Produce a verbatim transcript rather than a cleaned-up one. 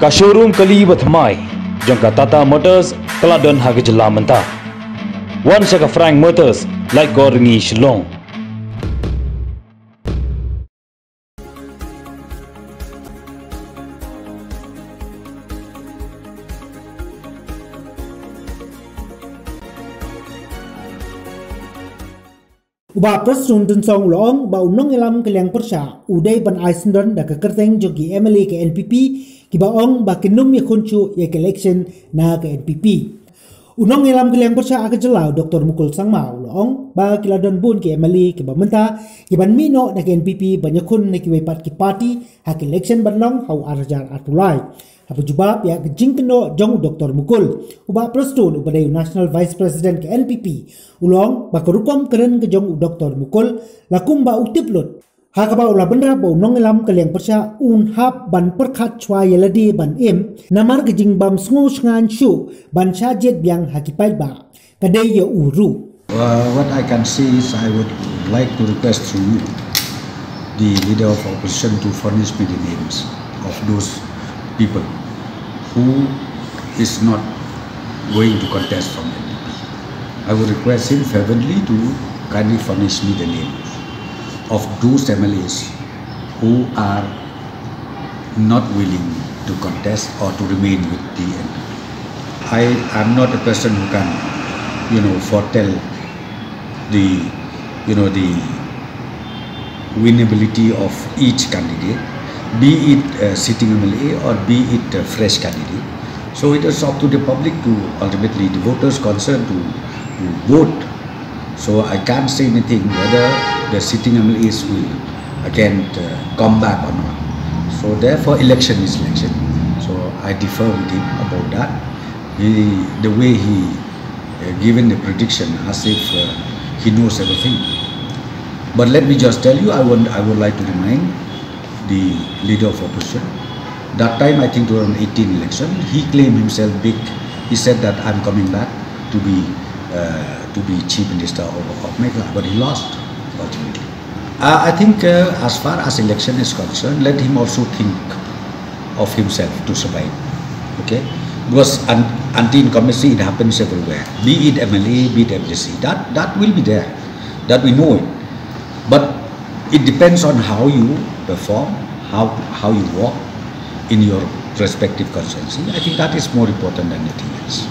Ka showroom kali ba thymmai jong ka Tata Motors ka la don ha ka jylla mynta. Wan sha ka Frank Motors, Laitkor Ryngi, Shillong. U Bah Prestone Tynsong u la ong ba u nongïalam ka liang pyrshah u dei ban ai syndon da ka kyrteng jong ki M L A ka N P P kiba ong ba kin ym ïakhun shuh ïa ka election na ka N P P. U nongïalam ka liang pyrshah ha ka jylla u Doktor Mukul Sangma u la ong ba ki la don bun ki M L A kiba mynta ki ban mih noh na ka N P P ban ïakhun na kiwei pat ki party ha ka election ban long ha u ar hajar arphew lai. Haba jubab ïa ka jingkynnoh jong u Doktor Mukul, u Bah Prestone uba dei u National Vice President ka N P P, u la ong ba ka rukom kren ka jong u Doktor Mukul la kumba u tip lut. Ha kaba u la bynrap ba u nongïalam ka liang pyrshah un hap ban pyrkhat shuwa ïa lade ban im, namar ka jingbym sngew shngaiñ shuh ban shah jied biang ha ki paidbah ka dei ïa u ruh. Uh, what I can say is I would like to request through you the leader of opposition to furnish me the names of those people who is not going to contest from N P P. I would request him fervently to kindly furnish me the names of those M L As who are not willing to contest or to remain with the N P P. I am not a person who can, you know, foretell the, you know, the winnability of each candidate, be it a sitting M L A or be it a fresh candidate. So it is up to the public to ultimately, the voters concerned, to, to vote. So I can't say anything whether the sitting M L As will again, uh, come back or not. So therefore, election is election. So I differ with him about that. He, the way he, uh, given the prediction as if, uh, he knows everything. But let me just tell you, I want, I would like to remind the leader of opposition. That time, I think two thousand eighteen election, he claimed himself big. He said that I'm coming back to be, uh, to be chief minister of, of Meghalaya, but he lost ultimately. Uh, I think, uh, as far as election is concerned, let him also think of himself to survive. Okay, because an- anti-incumbency, it happens everywhere. Be it M L A, be it M D C, that that will be there. That we know it. But it depends on how you perform, how how you walk in your respective constituency. I think that is more important than anything else.